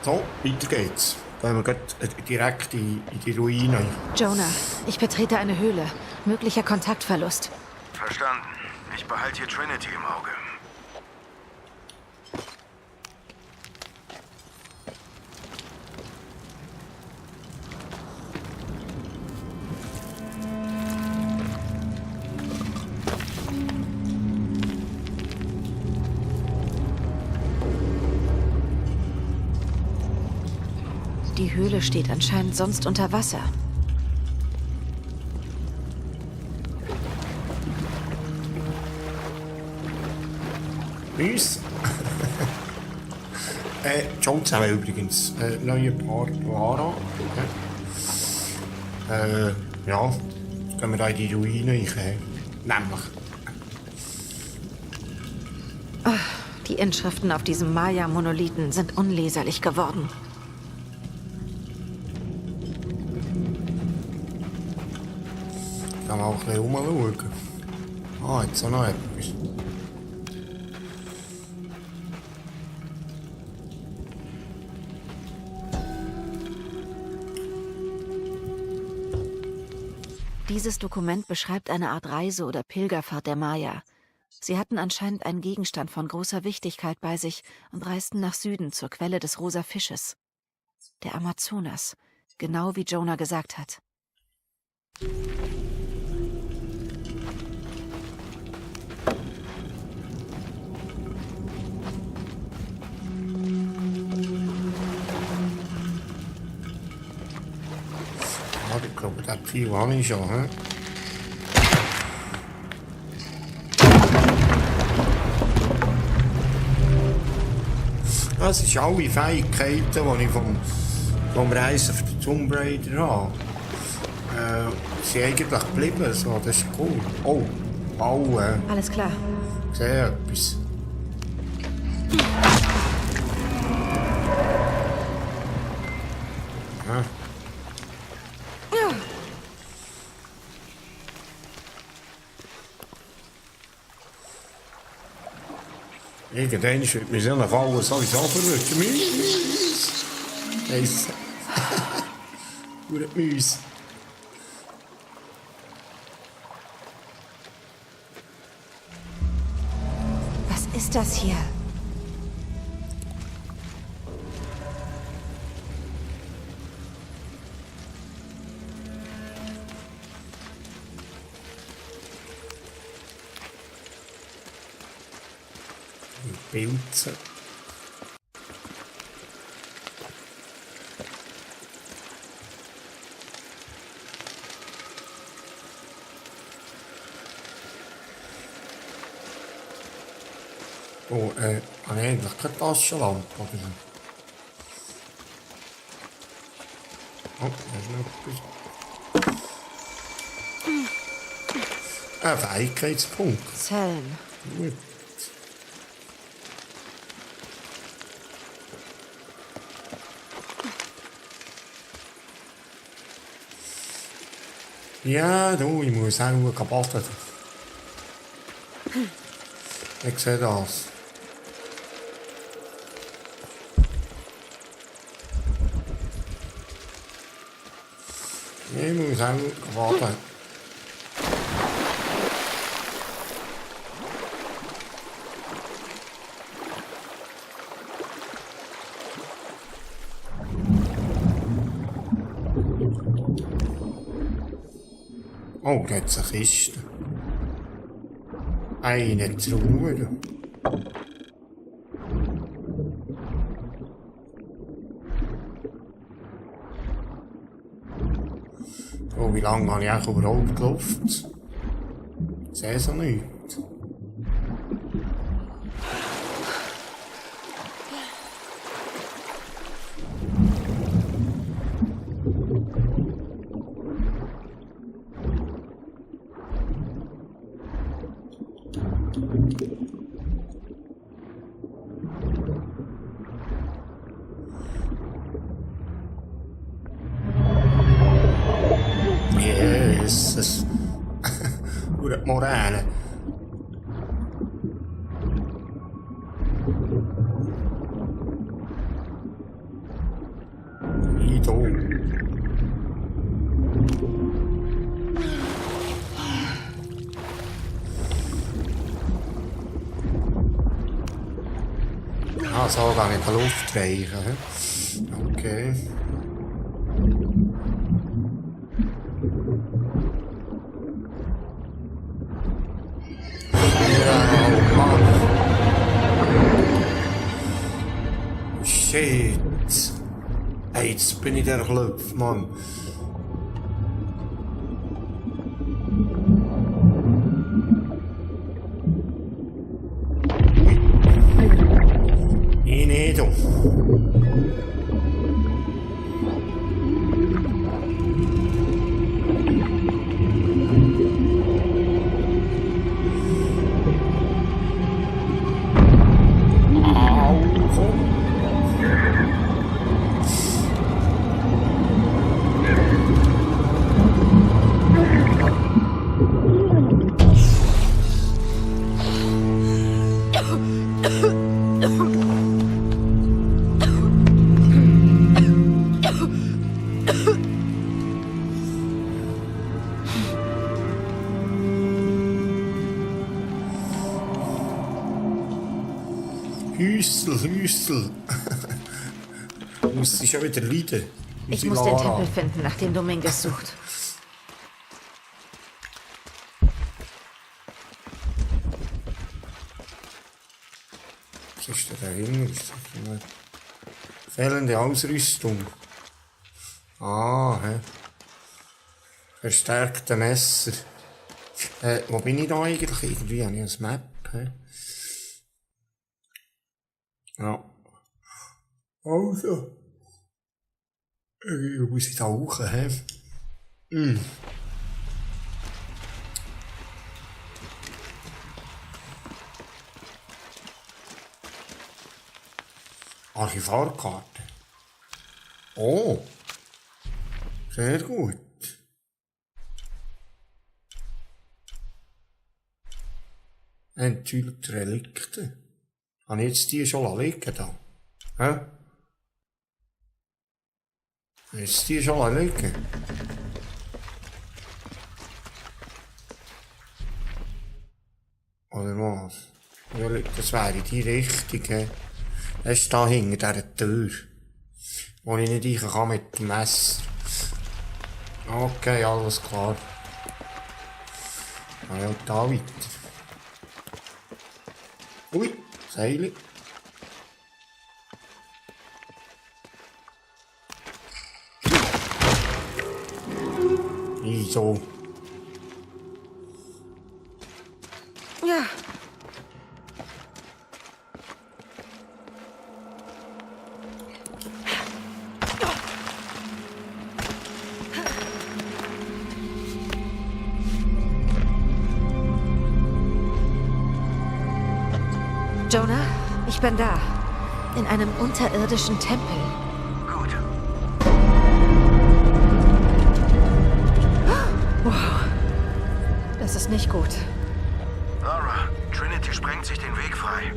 So, weiter geht's. Gehen wir gleich direkt in die Ruine. Jonah, ich betrete eine Höhle. Möglicher Kontaktverlust. Verstanden. Ich behalte hier Trinity im Auge. Die Höhle steht anscheinend sonst unter Wasser. Uns? Ciao zusammen übrigens. Neue Part Lara. Ja, jetzt gehen wir da in die Ruine rein. Nämlich. Die Inschriften auf diesem Maya-Monolithen sind unleserlich geworden. Gaan we auch ein bisschen rumschauen. Ah, jetzt auch noch etwas. Dieses Dokument beschreibt eine Art Reise oder Pilgerfahrt der Maya. Sie hatten anscheinend einen Gegenstand von großer Wichtigkeit bei sich und reisten nach Süden zur Quelle des rosa Fisches. Der Amazonas, genau wie Jonah gesagt hat. Ja, ich glaube, das Vieh habe ich schon. He? Das sind alle Fähigkeiten, die ich vom Reisen für den Tomb Raider habe. Sind eigentlich geblieben. So, das ist cool. Oh, Bauen. Alles klar. Ich sehe etwas. Ja. Irgendwann wird mir so eine Falle sowieso verrückt. Müs! Scheiße. Gut Müs. Was ist das hier? Pilze. Oh, habe ich eigentlich keine Taschenlampe oder so? Oh, da ist noch etwas. Ein Fähigkeitspunkt. Zellen. Gut. Ja, du, ich muss auch kaputt. Ich sehe das. Ich muss auch kaputt. Oh, da hat es eine Kiste. Eine Truhe. Oh, wie lange habe ich eigentlich überhaupt gelaufen? Ich sehe so nichts. Jesus. Pure morale. So. Ah, so gar nicht Luft reichen. Okay. Ja, Mann. Shit. Hey, jetzt bin ich der Klopf, Mann. Ich nicht. Hüssel. Muss ich schon wieder leiden. Ich muss den Tempel finden, nach dem Dominguez sucht. Was ist denn dahinter? Ist das eine fehlende Ausrüstung? Ah, hä? Verstärkte Messer. Wo bin ich da eigentlich? Irgendwie habe ich ein Map, hä? Ja. Also. Wo muss ich da hoch, hä? Archivarkarte. Oh. Sehr gut. Enthüllte Relikte. Habe ich jetzt die schon liegen da? Hä? Jetzt die schon liegen? Oder was? Das wäre die richtige. Das ist da hinter dieser Tür. Wo ich nicht rein kann mit dem Messer. Okay, alles klar. Dann ja da weiter. Ui, Seile. So. Ja. Jonah, ich bin da. In einem unterirdischen Tempel. Gut. Wow. Das ist nicht gut. Lara, Trinity sprengt sich den Weg frei.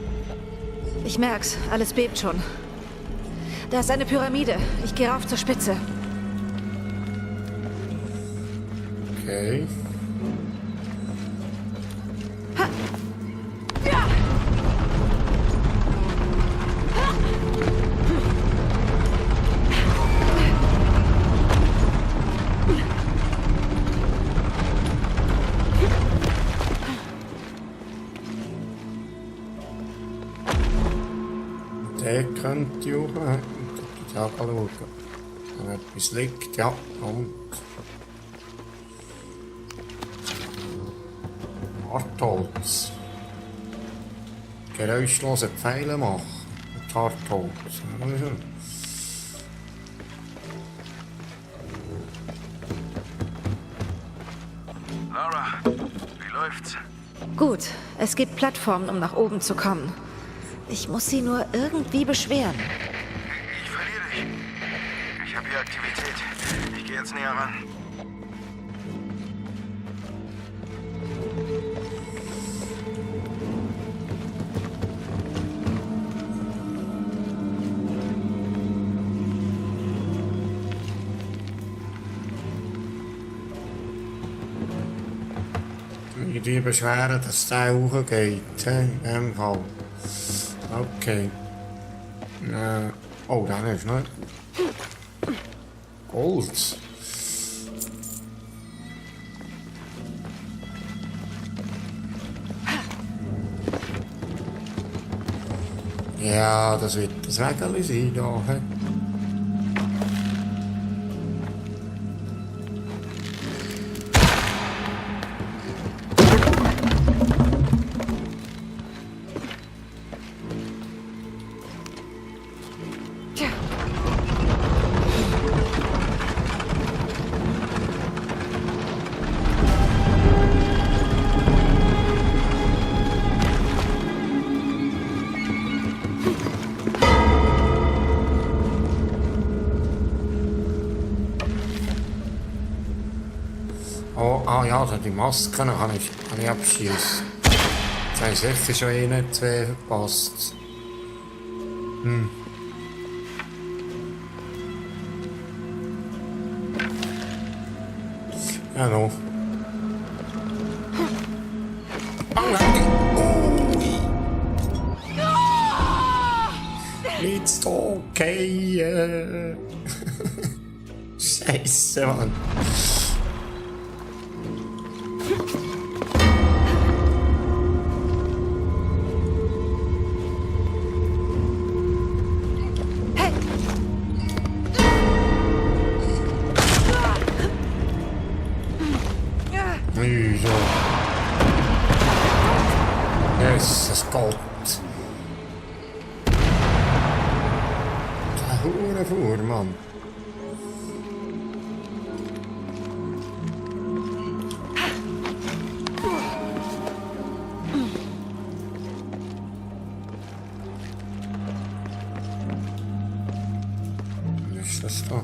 Ich merk's, alles bebt schon. Da ist eine Pyramide. Ich gehe rauf zur Spitze. Okay. Der könnte auch, ich auch schauen. Wenn etwas liegt, ja, und. Hartholz. Geräuschlose Pfeile machen. Mit Hartholz. Also. Lara, wie läuft's? Gut, es gibt Plattformen, um nach oben zu kommen. Ich muss sie nur irgendwie beschweren. Ich verliere dich. Ich habe hier Aktivität. Ich gehe jetzt näher ran. die beschweren, dass der hochgeht. In dem Fall. Okay. Oh, da ist noch Gold. Ja, das wird das Wägeli sein da. He? Oh, ah ja, die Masken kann ich abschießen. Jetzt habe ich sicher schon einen, zwei verpasst. Ja, noch. It's okay. Scheiße, Mann. Wieso? Jesus Gott. Der Hurenfuhr, Mann. Was ist das da?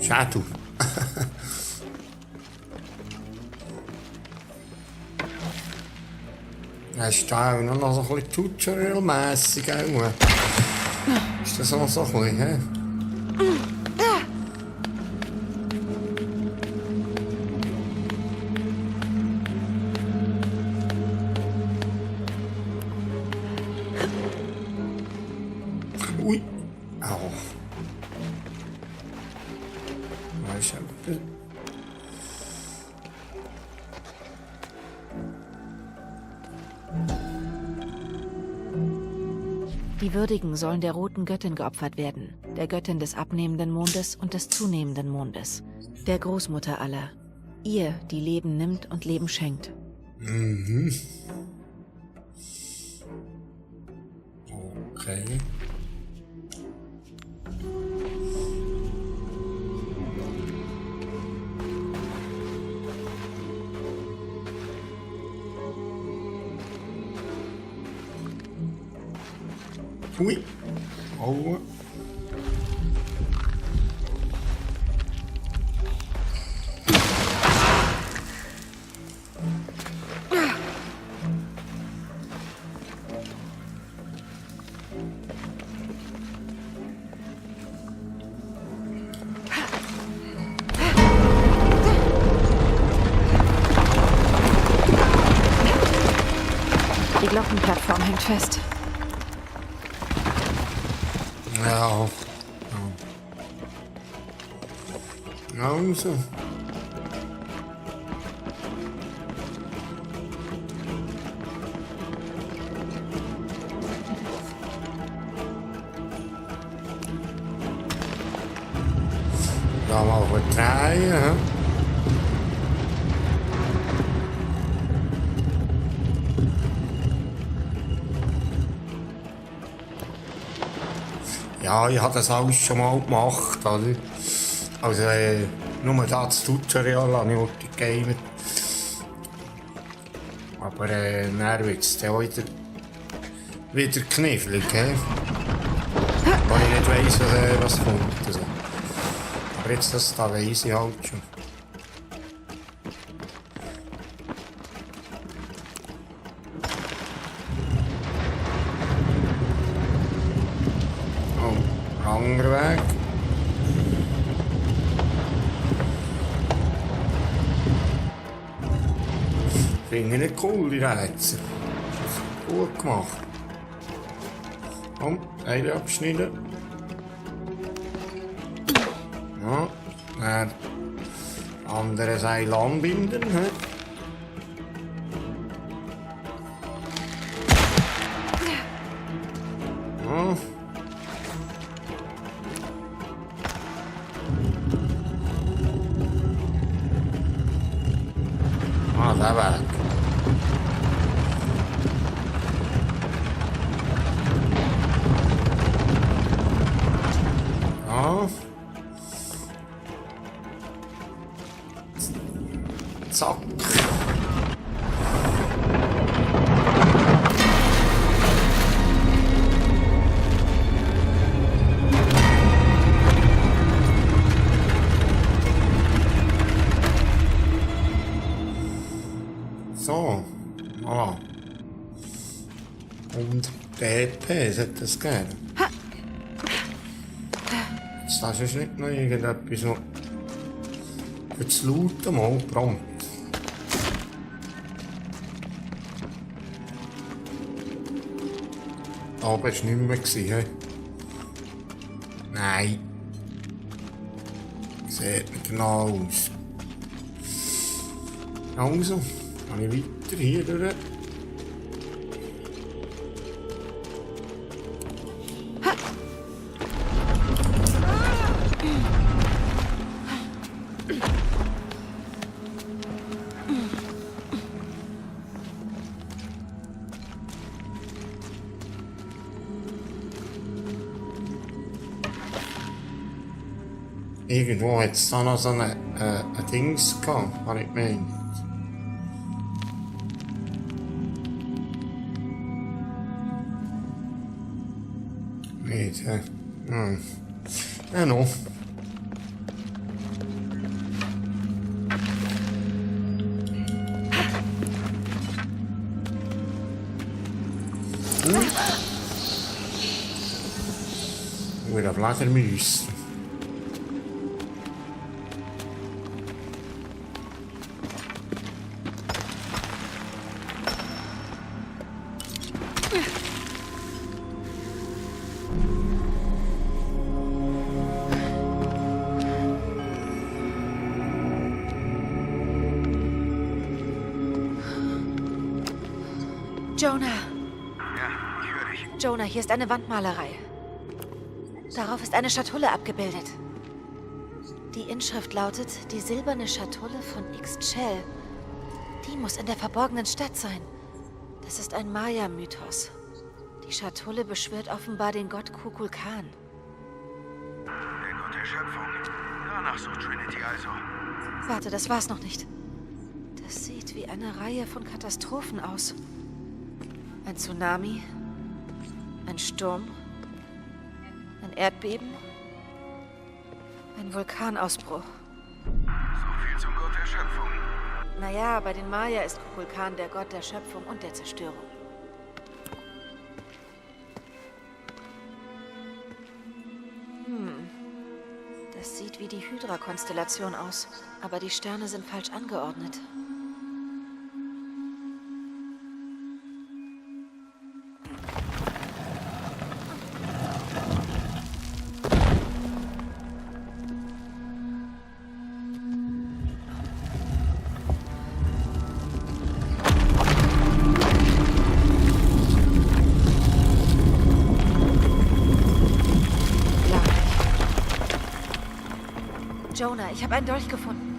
Shadow. Er ist da auch noch so ein bisschen Tutorial-mässig. Ist das auch so ein bisschen, hä? Ui. Au. Weißt du, Die Würdigen sollen der roten Göttin geopfert werden, der Göttin des abnehmenden Mondes und des zunehmenden Mondes, der Großmutter aller. Ihr, die Leben nimmt und Leben schenkt. Mhm. Okay. Ui. Oh. Die Glockenplattform hängt fest. Ja. Also. Da mal verdrehen, hè? Ja, ich habe das alles schon mal gemacht, oder? Also, nur das Tutorial habe ich wirklich gegeben. Aber dann wird es dann auch wieder knifflig, he? Weil ich nicht weiss, was kommt. Also. Aber jetzt das da weiss ich halt schon. Oh, anderer Weg. Finde ich nicht cool, die Rätsel. Gut gemacht. Komm, Seil abschneiden. Ja, dann andere Seil anbinden. He? Ja. Ah, der Weg. Ja. Zack. So, voilà. Und BP sollte das geben. Jetzt das ist nicht noch irgendetwas noch für das Looten mal prompt. Aber es war nicht mehr. He? Nein. Sieht nicht genau aus. Also, kann ich weiter hier durch. Irgendwo hat es da noch so ein Dings gehabt, habe ich gemeint. Nicht, hä? Ja, noch. Wieder Fledermäuse. Jonah! Ja, ich höre dich. Jonah, hier ist eine Wandmalerei. Darauf ist eine Schatulle abgebildet. Die Inschrift lautet, die silberne Schatulle von Ixchel. Die muss in der verborgenen Stadt sein. Das ist ein Maya-Mythos. Die Schatulle beschwört offenbar den Gott Kukulkan. Der Gott der Schöpfung. Danach sucht Trinity also. Warte, das war's noch nicht. Das sieht wie eine Reihe von Katastrophen aus. Ein Tsunami, ein Sturm, ein Erdbeben, ein Vulkanausbruch. So viel zum Gott der Schöpfung. Naja, bei den Maya ist Kukulkan der Gott der Schöpfung und der Zerstörung. Das sieht wie die Hydra-Konstellation aus, aber die Sterne sind falsch angeordnet. Jonah, ich habe einen Dolch gefunden.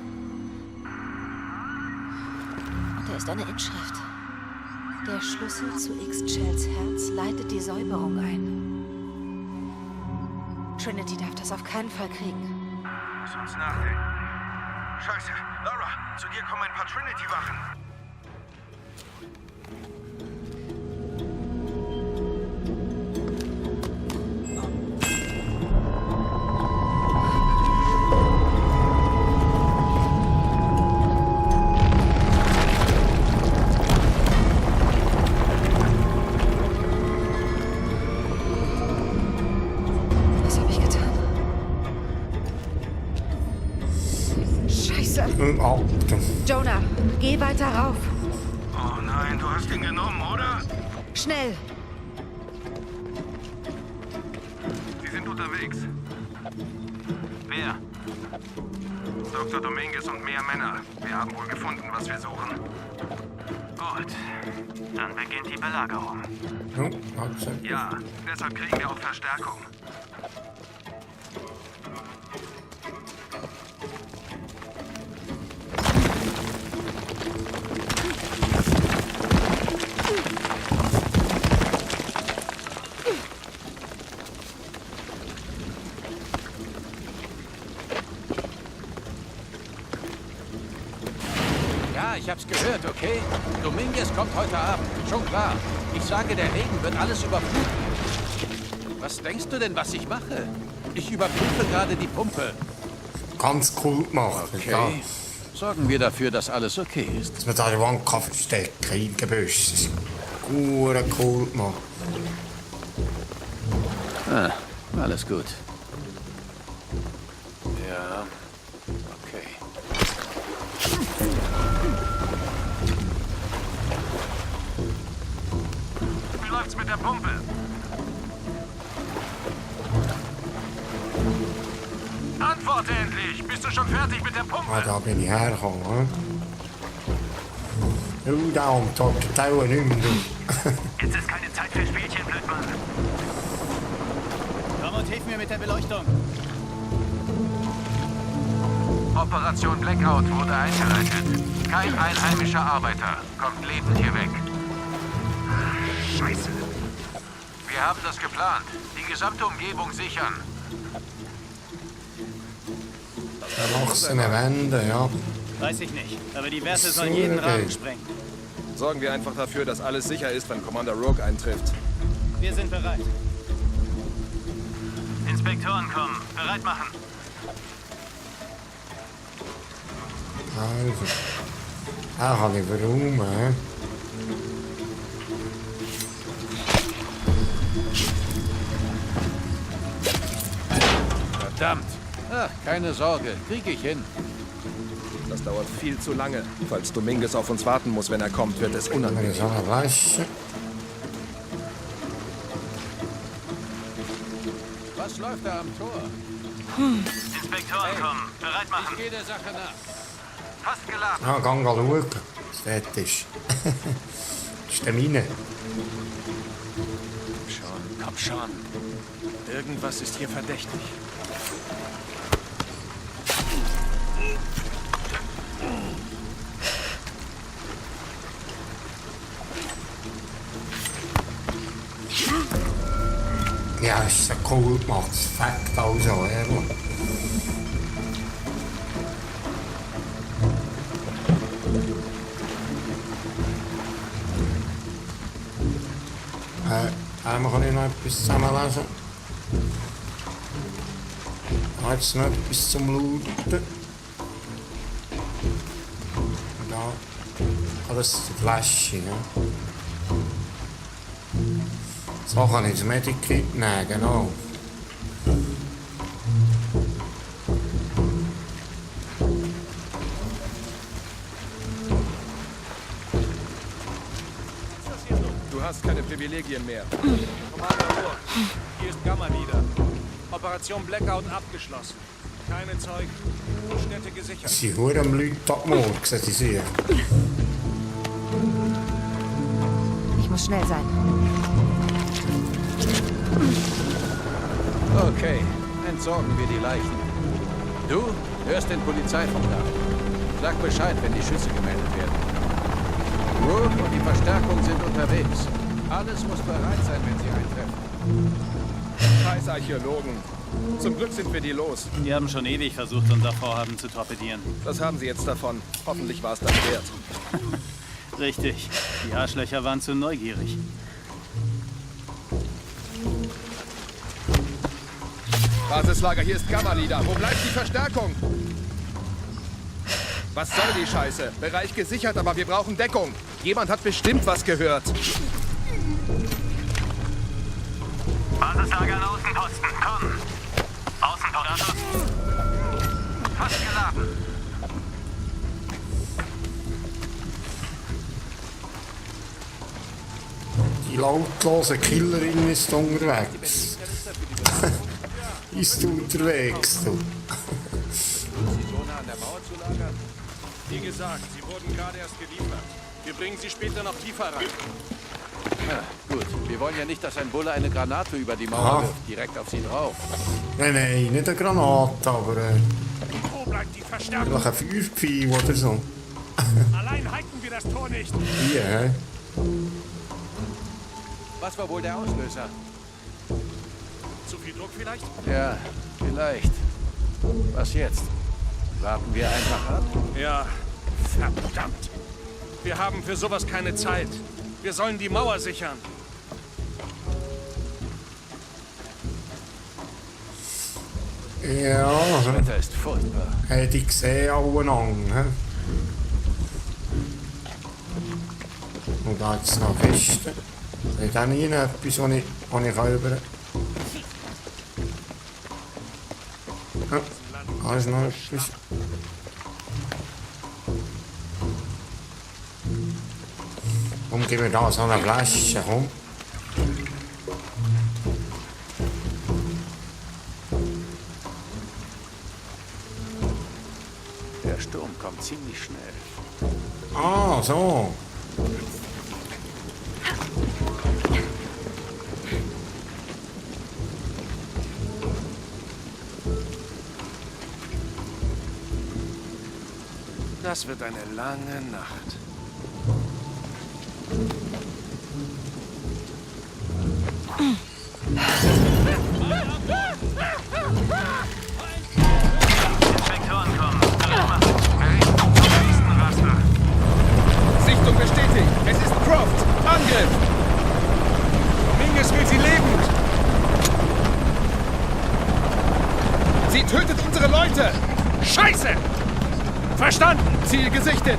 Und da ist eine Inschrift. Der Schlüssel zu Ixchels Herz leitet die Säuberung ein. Trinity darf das auf keinen Fall kriegen. Lass uns nachdenken. Scheiße. Laura, zu dir kommen ein paar Trinity-Wachen. Jonah, geh weiter rauf. Oh nein, du hast ihn genommen, oder? Schnell! Sie sind unterwegs. Wer? Dr. Dominguez und mehr Männer. Wir haben wohl gefunden, was wir suchen. Gut. Dann beginnt die Belagerung. Ja, deshalb kriegen wir auch Verstärkung. Ja, ich hab's gehört, okay? Dominguez kommt heute Abend. Schon klar. Ich sage, der Regen wird alles überfluten. Was denkst du denn, was ich mache? Ich überprüfe gerade die Pumpe. Ganz cool gemacht. Okay. Ja. Sorgen wir dafür, dass alles okay ist. Dass man da die Wand kann verstecken im Gebüsch. Das ist cool gemacht. Ah, alles gut. Ja, okay. Wie läuft's mit der Pumpe? Antworte endlich! Bist du schon fertig mit der Pumpe? Ah, da bin ich hergekommen. Da antwortet auch nicht mehr. Jetzt ist keine Zeit für Spielchen, Blödmann. Komm und hilf mir mit der Beleuchtung. Operation Blackout wurde eingeleitet. Kein einheimischer Arbeiter kommt lebend hier weg. Scheiße. Wir haben das geplant. Die gesamte Umgebung sichern. Erwachsene Wände, ja. Weiß ich nicht, aber die Werte So, sollen jeden okay. Rahmen sprengen. Sorgen wir einfach dafür, dass alles sicher ist, wenn Commander Rogue eintrifft. Wir sind bereit. Inspektoren kommen. Bereit machen. Also. Da kann ich warum, hä? Verdammt. Ach, keine Sorge. Krieg ich hin. Das dauert viel zu lange. Falls Dominguez auf uns warten muss, wenn er kommt, wird es Wenn unangenehm. ich so eine Flasche. Was läuft da am Tor? Inspektoren kommen. Bereit machen. Ich gehe der Sache nach. Fast geladen. Ja, gang schauen, was dort ist. Das ist der Mine. Schon, komm schon. Irgendwas ist hier verdächtig. Ja, ist so cool gemacht. Das fängt also, ehrlich. Einmal kann ich noch etwas zusammenlesen. Jetzt noch etwas zum Lauten. Da. Alles die Flasche, ne? So kann ich das Medikit nehmen, genau. Du hast keine Privilegien mehr. Commander Rohr, hier ist Gamma wieder. Operation Blackout abgeschlossen. Keine Zeugen. Städte gesichert. Sie hören Leute ab morgen, die sehen. Ich muss schnell sein. Okay, entsorgen wir die Leichen. Du hörst den Polizeifunk ab. Sag Bescheid, wenn die Schüsse gemeldet werden. Rogue und die Verstärkung sind unterwegs. Alles muss bereit sein, wenn sie eintreffen. Scheiß Archäologen. Zum Glück sind wir die los. Die haben schon ewig versucht, unser Vorhaben zu torpedieren. Was haben sie jetzt davon? Hoffentlich war es das wert. Richtig. Die Arschlöcher waren zu neugierig. Basislager, hier ist Gamma-Leader. Wo bleibt die Verstärkung? Was soll die Scheiße? Bereich gesichert, aber wir brauchen Deckung. Jemand hat bestimmt was gehört. Basislager an Außenposten. Komm. Außenposten. Fast geladen. Die lautlose Killerin ist unterwegs. Ist unterwegs, du. Sie so nah an der Mauer zu lagern? Wie gesagt, sie wurden gerade erst geliefert. Wir bringen sie später noch tiefer rein. Ja, gut. Wir wollen ja nicht, dass ein Bulle eine Granate über die Mauer wirft, direkt auf sie drauf. Nein, nein, nicht eine Granate, aber Wo bleibt die Verstärkung? vielleicht ein Feuerpfeil oder so. Allein halten wir das Tor nicht. Hier, hä? Was war wohl der Auslöser? Zu viel Druck vielleicht? Ja, vielleicht. Was jetzt? Warten wir einfach ab? Ja, verdammt. Wir haben für sowas keine Zeit. Wir sollen die Mauer sichern. Ja, Das Wetter ist furchtbar. hätte ich gesehen, aufeinander. Hä? Und da jetzt noch Kisten. Hat auch nie etwas, wo ich über... Ja, da ist noch etwas. Komm, gib mir da so eine Flasche, komm. Der Sturm kommt ziemlich schnell. Ah, so. Das wird eine lange Nacht. Inspektoren kommen. Nächsten Raster. Sichtung bestätigt. Es ist Croft. Angriff. Dominguez will sie lebend. Sie tötet unsere Leute. Scheiße! Verstanden! Ziel gesichtet.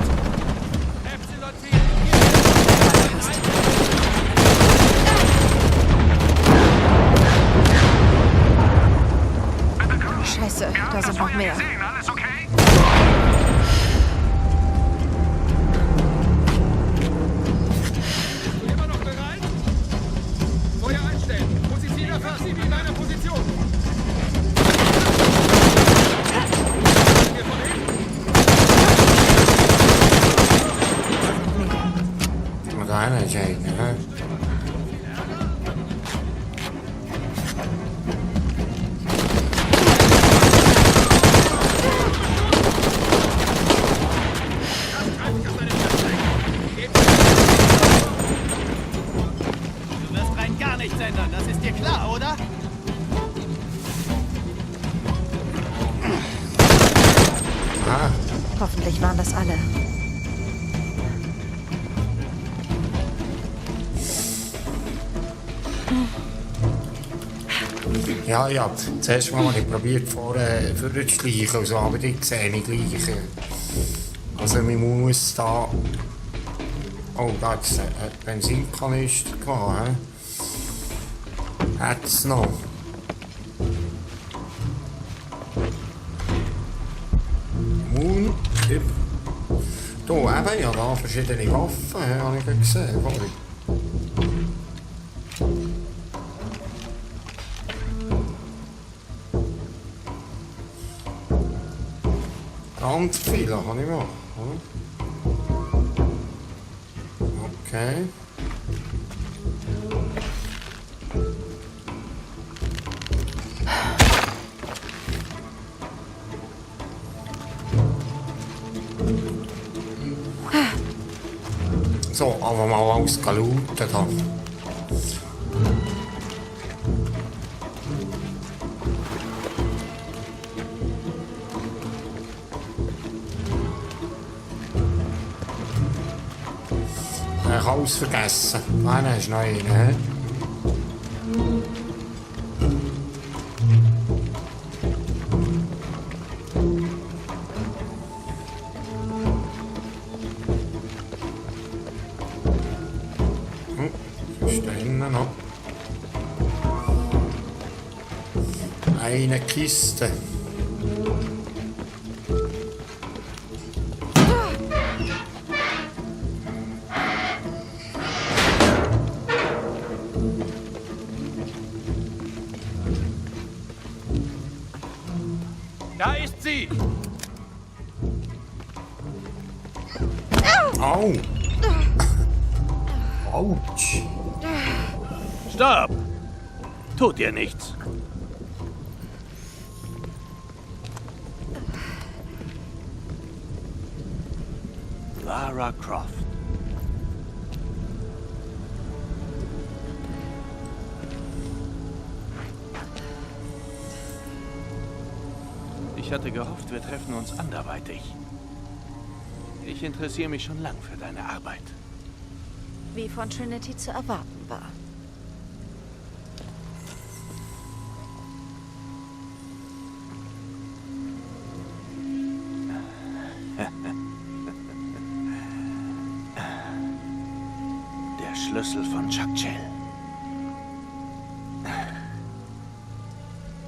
Scheiße, da sind noch mehr. Sehen, alles okay? Immer noch bereit? Feuer einstellen. Position erfasst. In einer Position. Hier von hinten. Und einer ist einer, hä? Du wirst rein gar nichts ändern, das ist dir klar, oder? Hoffentlich waren das alle. Ja, ja, zuerst mal habe ich probiert vorher zu schleichen, also, aber die sehe ich gleich. Also man muss da... Oh, da hat es einen Benzinkanister gehabt, hä? Hat es noch. Moon-Tipp. Da eben, ja, da verschiedene Waffen, habe ich gesehen. Vorhin. Ganz viele kann ich machen, oder? Okay. So, aber mal ausgelootet haben. Ich habe alles vergessen. Einer ist noch einer, hä? Ist da hinten noch? Eine Kiste. Au! Autsch! Stopp! Tut dir nichts. Lara Croft. Ich hatte gehofft, wir treffen uns anderweitig. Ich interessiere mich schon lang für deine Arbeit. Wie von Trinity zu erwarten war. Der Schlüssel von Chuck Chell.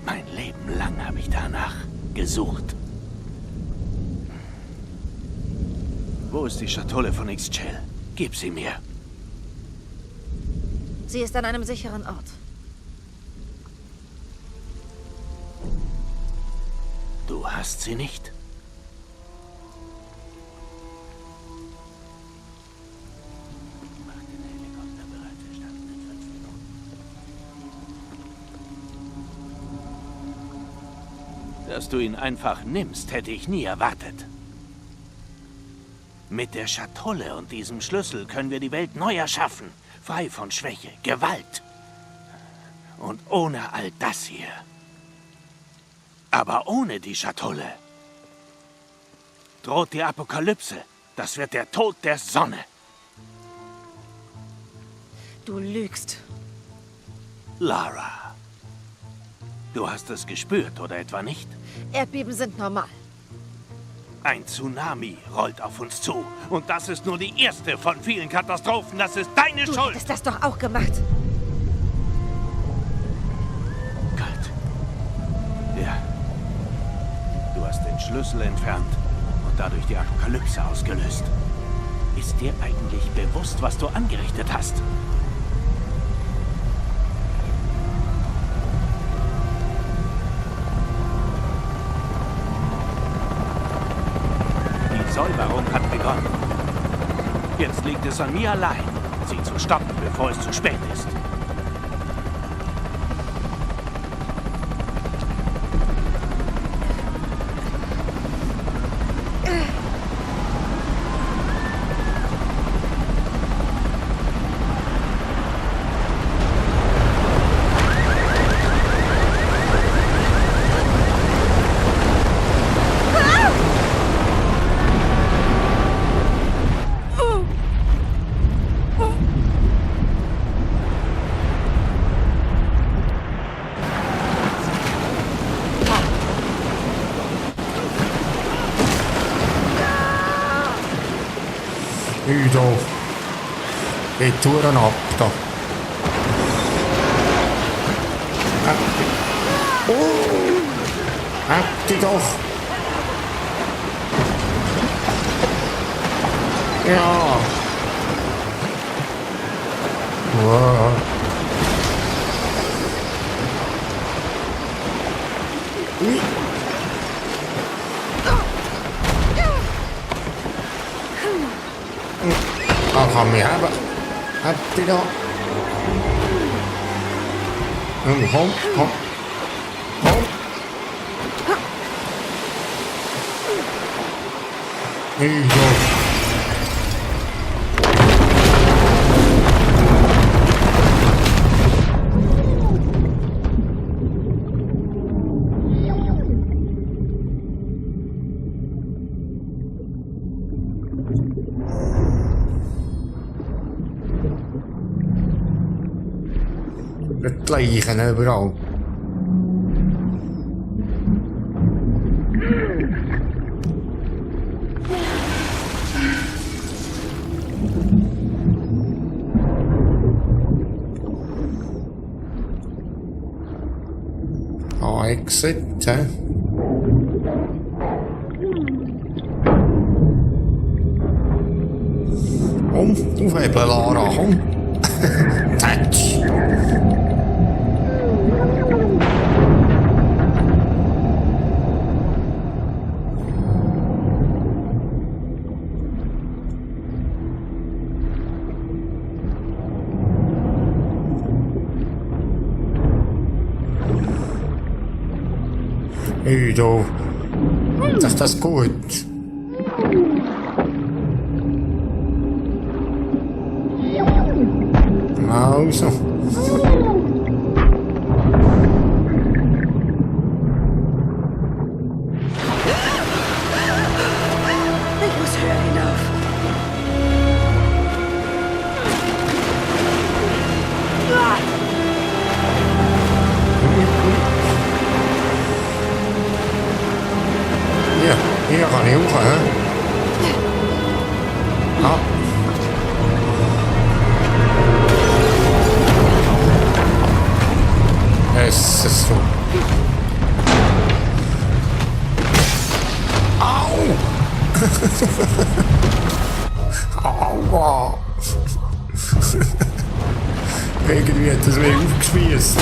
Mein Leben lang habe ich danach gesucht. Wo ist die Schatulle von X-Chell? Gib sie mir. Sie ist an einem sicheren Ort. Du hast sie nicht? Mach den Helikopter bereit. Wir starten in 5 Minuten. Dass du ihn einfach nimmst, hätte ich nie erwartet. Mit der Schatulle und diesem Schlüssel können wir die Welt neu erschaffen. Frei von Schwäche, Gewalt. Und ohne all das hier. Aber ohne die Schatulle droht die Apokalypse. Das wird der Tod der Sonne. Du lügst. Lara, du hast es gespürt, oder etwa nicht? Erdbeben sind normal. Ein Tsunami rollt auf uns zu. Und das ist nur die erste von vielen Katastrophen. Das ist deine Du Schuld. hättest das doch auch gemacht. Gott. Ja. Du hast den Schlüssel entfernt und dadurch die Apokalypse ausgelöst. Ist dir eigentlich bewusst, was du angerichtet hast? Die Säuberung hat begonnen. Jetzt liegt es an mir allein, sie zu stoppen, bevor es zu spät ist. Udo. Geht Touren ab da. Hab die doch. Ja. Wow. Ui. Kann mich haben. Habt ihr da? Komm, komm. Komm. Udo. Die Leichen überall. Exit, hä? Komm, aufhebeln, Lara, komm. Tatsch. Hey, du. Ist das gut? Also. Ich muss höher hinauf. Hier kann ich hoch, hä? Ah. Es ist so. Au! Aua! Irgendwie hat das mich aufgespießt.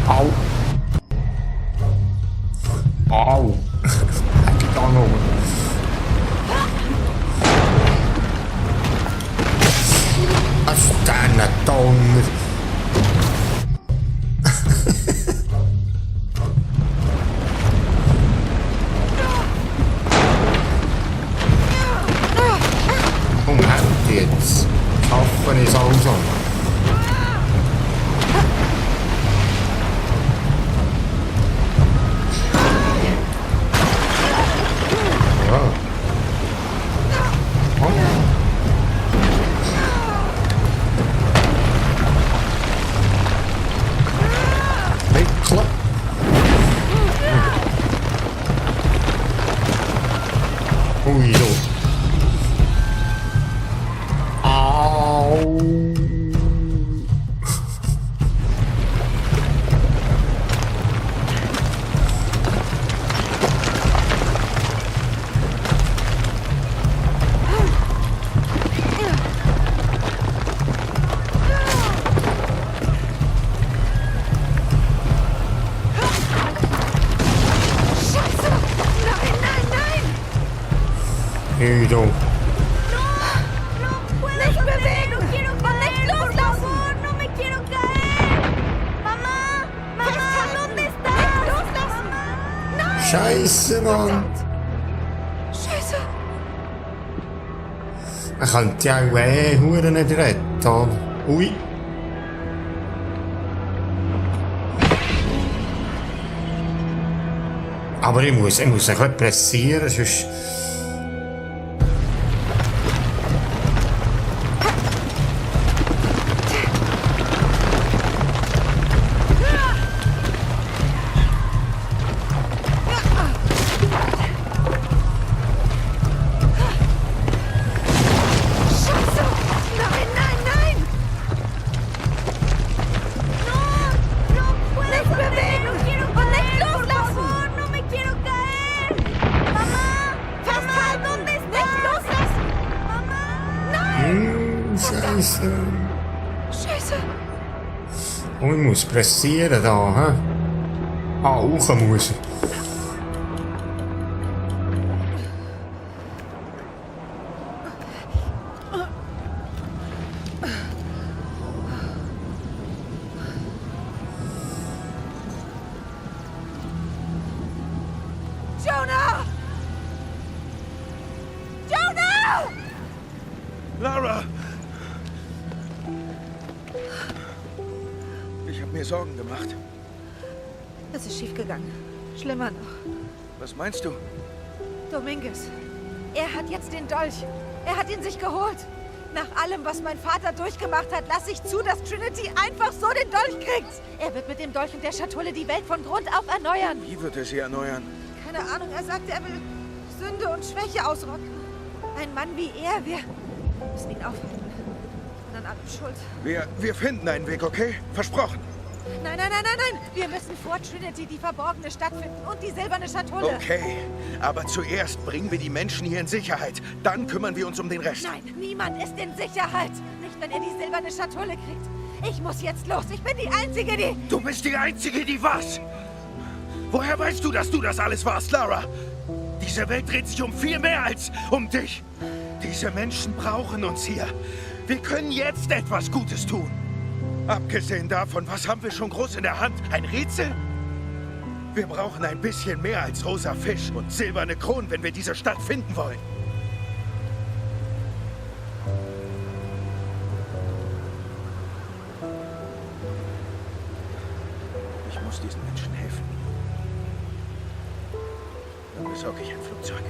Au! Au! Geht auch noch. Was ist denn ein Donner? Moment jetzt. Schaffen ist also. Ui, so. Au. Hey, du. Nicht bewegen! Und nicht loslassen! No me quiero caer! Mamá! Mamá! ¿Dónde estás? Nicht loslassen! Nein! Scheiße, Mann. Scheiße! Man könnte ja auch Huren nicht retten, oder? Ui. Aber ich muss ein bisschen pressieren, sonst... Scheiße! Nein, nein, nein! No puedo! Nicht bewegen! Und nicht loslassen! No me quiero caer! Mamá! Festhalten! ¿Dónde estás? Nicht loslassen! Mamá! Nein! Scheiße. Scheiße! Und ich muss pressieren da, hä? Ah, hoch muss ich. Jonah! Jonah! Lara! Ich habe mir Sorgen gemacht. Es ist schiefgegangen. Schlimmer noch. Was meinst du? Dominguez. Er hat jetzt den Dolch. Er hat ihn sich geholt. Nach allem, was mein Vater durchgemacht hat, lasse ich zu, dass Trinity einfach so den Dolch kriegt. Er wird mit dem Dolch und der Schatulle die Welt von Grund auf erneuern. Wie wird er sie erneuern? Keine Ahnung, er sagte, er will Sünde und Schwäche ausrotten. Ein Mann wie er, wir müssen ihn aufhalten. Und an allem schuld. Wir finden einen Weg, okay? Versprochen. Nein, nein, nein, nein, nein. Wir müssen vor Trinity die verborgene Stadt finden und die silberne Schatulle. Okay, aber zuerst bringen wir die Menschen hier in Sicherheit. Dann kümmern wir uns um den Rest. Nein, niemand ist in Sicherheit. Nicht, wenn er die silberne Schatulle kriegt. Ich muss jetzt los. Ich bin die Einzige, die... Du bist die Einzige, die was? Woher weißt du, dass du das alles warst, Lara? Diese Welt dreht sich um viel mehr als um dich. Diese Menschen brauchen uns hier. Wir können jetzt etwas Gutes tun. Abgesehen davon, was haben wir schon groß in der Hand? Ein Rätsel? Wir brauchen ein bisschen mehr als rosa Fisch und silberne Kronen, wenn wir diese Stadt finden wollen. Ich muss diesen Menschen helfen. Dann besorge ich ein Flugzeug.